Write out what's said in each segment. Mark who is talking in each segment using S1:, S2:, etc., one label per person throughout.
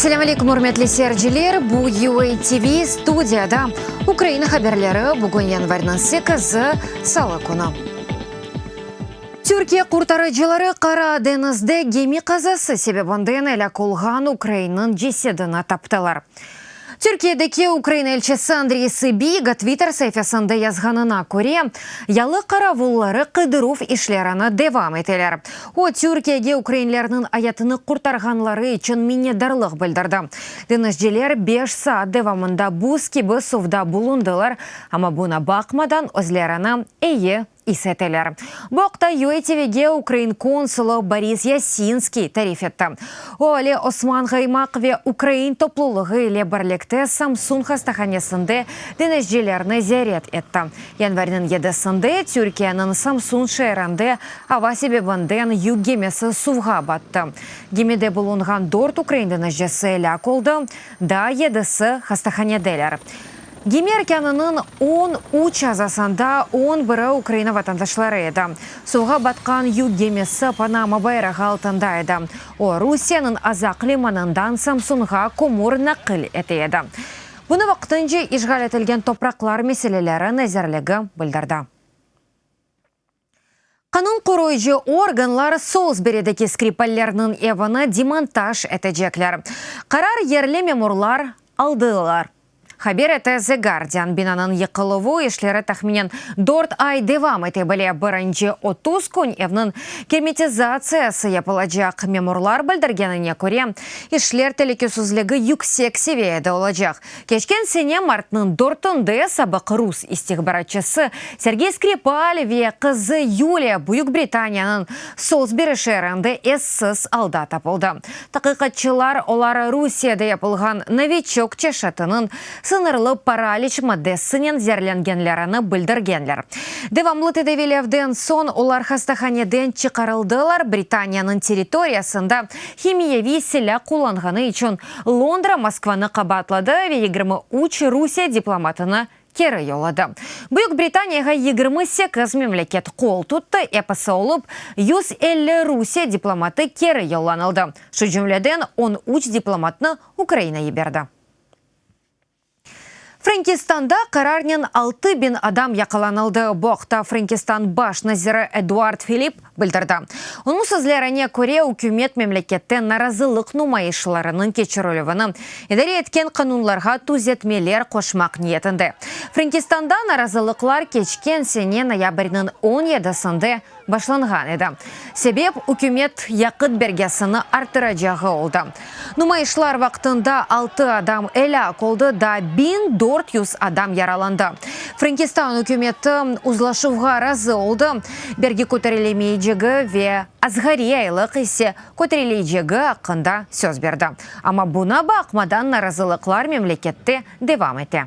S1: Selâm aleyküm, ürmetli seyirciler! Bu UATV studiyada Ukraina haberleri, bugün yanvarniñ sekizi, salı künü. Türkiye qurtarıcıları Qara deñizde gemi qazası sebebinden elâk olğan ukrainniñ cesedini taptılar. Türkiyedeki Ukraina elçisi Andriy Sıbiga Twitter saifesinde yazğanına köre, yalı qaravulları qıdıruv işlerini devam eteler. O, Türkiyege ukrainlerniñ ayatını qurtarğanları içün minnetdarlıq bildirdi. Deñizciler beş saat devamında buz kibi suvda bulundılar, amma buña baqmadan özlerini eyi is eteler. Bu aqta UATVge ukrain konsulı Boris Yasinskiy tarif etti. O, Ali Osman Ğaymaq ve ukrain toplulığı ile birlikte Samsun hastahanesinde deñizcilerni ziyaret etti. Yanvarniñ yedisinde Türkiyeniñ Samsun şeerinde ava sebebinden yük gemisi suvğa battı. Gemide bulunğan dört ukrain deñizcisi elâk oldı, daa yedisi hastahanedeler. Gemi erkânınıñ 13 azasında on biri Ukraina vatandaşları edi. Suvğa batqan yük gemisi Panama bayrağı altında edi. O, Rusiyeniñ Azaq limanından Samsunğa kömür naqil ete edi. Bunı vaqtınca işğal etilgen topraqlar meseleleri nazirligi bildirdi. Qanun qoruyıcı organlar Solsberideki Skripallerniñ evini demontaj etecekler. Qarar yerli memurlar aldılar, haber ete The Guardian. Binanıñ yıqıluvı işleri tahminen dört ay devam ete bile. Birinci 30 kün evniñ germetizatsiyası yapılacaq. Memurlar bildirgenine köre, işler telükesizligi yüksek seviyede olacaq. Keçken sene martnıñ dörtünde sabıq rus istihbaratçısı Sergey Skripal ve qızı Yuliya Büyük Britaniyanıñ Solsberi şeerinde essiz alda tapıldı. Taqiqatçılar, olar Rusiyede yapılğan Noviçok çeşitiniñ sıñırlı paraliç maddesinen zeerlengenlerini bildirgenler. Devamlı tedaviylevden soñ olar hastahaneden çıqarıldılar, Britaniyanıñ territoriyasında himiyeviy silâ qullanğanı içün Londra Moskvanı qabaatladı ve 23 Rusiye diplomatını keri yolladı. Büyük Britaniyağa 28 memleket qol tuttı, episi olıp 150 Rusiye diplomatı keri yollanıldı, şu cümleden 13 diplomatnı Ukraina yiberdi. Frenkistanda qararnen 6000 adam yaqalanıldı. Bu aqta Frenkistan baş naziri Eduard Filip bildirdi. Onıñ sözlerine köre, ükümet memlekette narazılıq numayışlarınıñ keçirilüvini idare etken qanunlarğa tüzetmeler qoşmaq niyetinde. Frenkistanda narazılıqlar keçken sene noyabrniñ on yedisinde başlanğan edi. Sebep, ükümet yaqıt bergisini arttıracağı oldı. Numayışlar vaqtında altı adam elâk oldı, daa 1400 adam yaralandı. Frenkistan ükümeti uzlaşuvğa razı oldı, bergi köterilemeycegi ve asgariy aylıq ise köterilecegi aqqında söz berdi. Amma buña baqmadan narazılıqlar memlekette devam ete.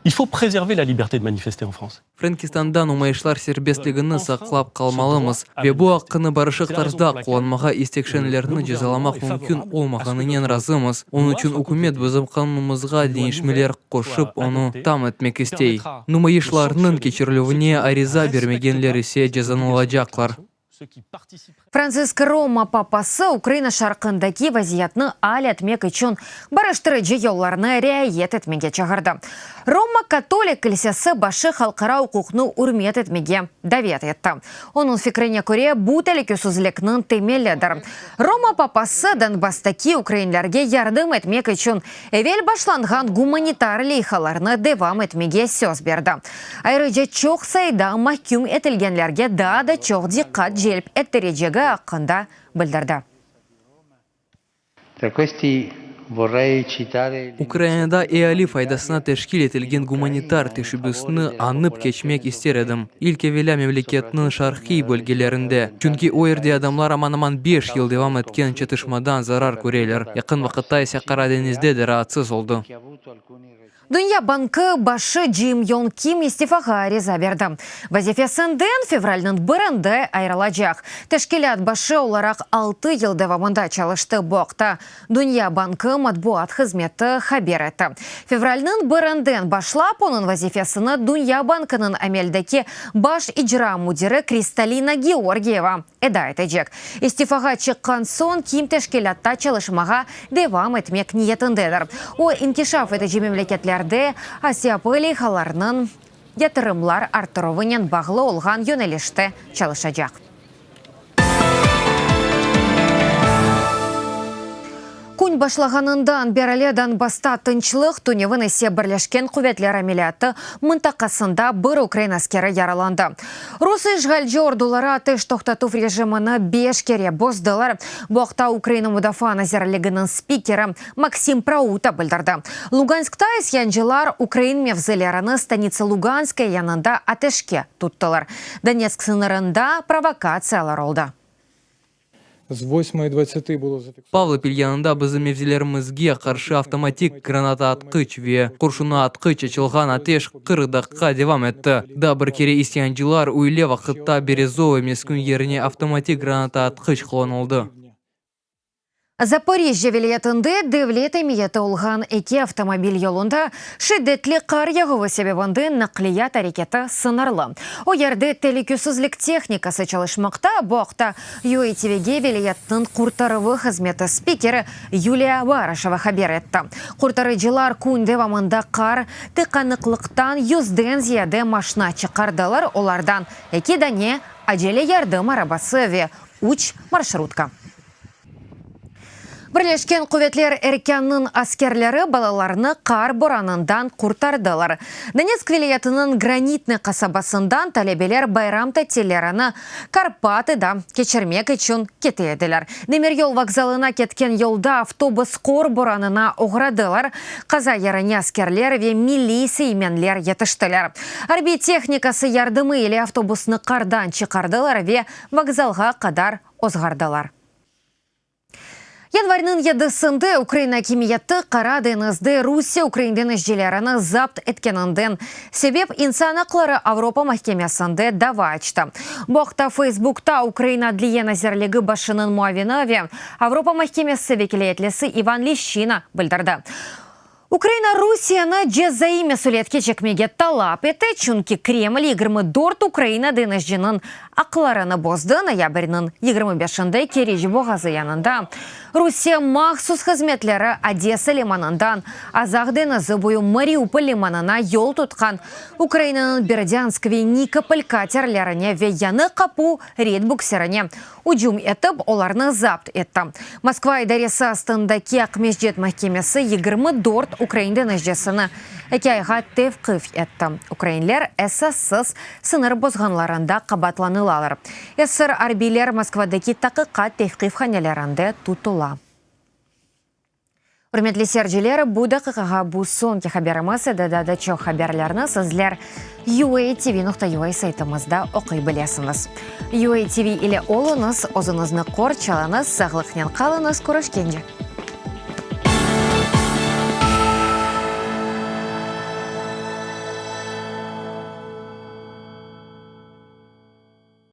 S2: Il faut préserver la liberté de manifester en France.
S3: Frenkistanda numayışlar serbestligini saqlap qalmalımız ve bu aqqını barışıq tarzda qullanmağa istekşenlerni cezalamaq mümkün olmağanınen razımız. Onıñ içün ükümet bizim qanunımızğa deñişmeler qoşıp onı tam etmek istey. Numayışlarnıñ keçirilüvine ariza bermegenler ise cezanılacaqlar.
S1: Frantsisk Roma papası Ukraina şarqındaki vaziyetni al etmek içün barıştırıcı yollarnı riayet etmege çağırdı. Roma katolik kilsesi başı halqara uquqnı ürmet etmege davet etti. Onıñ fikrine köre, bu telükesizlikniñ temelidir. Roma papası Donbasstaki ukrainlerge yardım etmek içün evel başlanğan gumanitar leyhalarnı devam etmege söz berdi. Ayrıca çoq sayıda mahküm etilgenlerge daa da çoq diqqat celp ettirecegi aqqında bildirdi.
S4: Tra questi vorrei citare
S3: Ukrainada eali faydasına teşkil etilgen gumanitar teşebbüsni añıp keçmek ister edim. İlk evelâ memleketniñ şarqiy bölgelerinde, çünki o yerde adamlar aman-aman beş yıl devam etken çatışmadan zarar köreler, yaqın vaqıtta ise Qara deñizde de raatsız oldı.
S1: Dünya bankı başı Cim Yon Kim istifağa ariza berdi. Vazifesinden fevralniñ birinde ayırılacaq. Teşkilât başı olaraq altı yıl devamında çalıştı. Bu aqta Dünya bankı matbuat hızmeti haber etti. Fevralniñ birinden başlap onıñ vazifesini Dünya bankınıñ ameldeki baş icra müdiri Kristalina Georgiyeva. eda etecek. İstifağa çıqqan soñ Kim teşkilâtta çalışmağa devam etmek niyetindedir. O, inkişaf etici memleketlerde astyapı leyhalarınıñ yatırımlar arttıruvınen bağlı olğan yönelişte çalışacaq. Kün başlağanından berli Donbassta tınçlıq, tünevin ise Birleşken quvetler ameliyatı mıntaqasında bir ukrain askeri yaralandı. Rus işğalci orduları ateş toqtatuv rejimini beş kere bozdılar. Bu aqta Ukraina Mudafaa nazirliginiñ spikeri Maksim Prauta bildirdi. Luganskta isyancılar ukrain mevzilerini Stanitsa Luganskaya yanında ateşke tuttılar. Donetsk sıñırında provokatsiyalar oldı.
S3: Pavlopil yanında bizim mevzilerimizge qarşı avtomatik granataatqıç ve qurşunaatqıç açılğan ateş 40 daqqa devam etti. Daa bir kere isyancılar üyle vaqıtta Berezovıy meskün yerine avtomatik granataatqıç qullanıldı.
S1: Zaporijjâ vilâyetinde devlet emiyeti olğan eki avtomobil yolunda şiddetli qar yağuvı sebebinden naqliyat areketi sıñırlı. O yerde telükesizlik tehnikası çalışmaqta, bu aqta UATVge vilâyetniñ qurtaruvı hızmeti spikeri Yuliya Barışeva haber etti. Qurtarıcılar kün devamında qar tıqanıqlıqtan yüzden ziyade maşna çıqardılar, olardan eki dane acele yardım arabası ve üç marşrutka. Birleşken Quvetler Erkânnıñ askerleri balalarnı qar boranından qurtardılar. Donetsk vilâyetiniñ Granitnıy qasabasından talebeler bayram tatillerini Karpatıda keçirmek içün kete ediler. Demiryol vokzalına ketken yolda avtobus qor boranına oğradılar. Qaza yerine askerler ve milliy seymenler yetiştiler. Arbiy tehnikası yardımı ile avtobusnı qardan çıqardılar ve vokzalğa qadar ozğardılar. Yanvarniñ yedisinde Ukraina akimiyeti Qara deñizde Rusiye ukrain deñizcilerini zapt etkeninden sebep İnsan aqları Avropa mahkemesinde dava açtı. Bu aqta Facebookta Ukraina Adliye nazirligi başınıñ muavini ve Avropa mahkemesi vekiliyetlisi İvan Lişçina bildirdi. Ukraina Rusiyeni cezaiy mesüliyetke çekmege talap ete, çünki Kreml 24 Ukraina deñizciniñ aqlarını bozdı, noyabrniñ 25-nde Keriç boğazı yanında Rusiye mahsus hızmetleri Odesa limanından Azaq deñizi boyu Mariupol limanına yol tutqan Ukrainanıñ Berdânsk ve Nikopol katerlerine ve Yañı Qapu red buksirine ücüm etip, olarnı zapt etti. Moskva idaresi astındaki Aqmescit mahkemesi 24 ukrain deñizcisini eki ayğa tevqif etti. Ukrainler esassız sıñır bozğanlarında qabaatlanılalar. Esir arbiyler Moskvadaki taqiqat tevqifhanelerinde tutula. Ürmetli seyirciler, bu daqiqağa bu soñki haberimiz edi. Daa da çoq haberlerni sizler UATV.UA saytımızda oquy bilesiñiz. UATV ile oluñız, özüñizni qorçalañız, sağlıqnen qalıñız, körüşkence!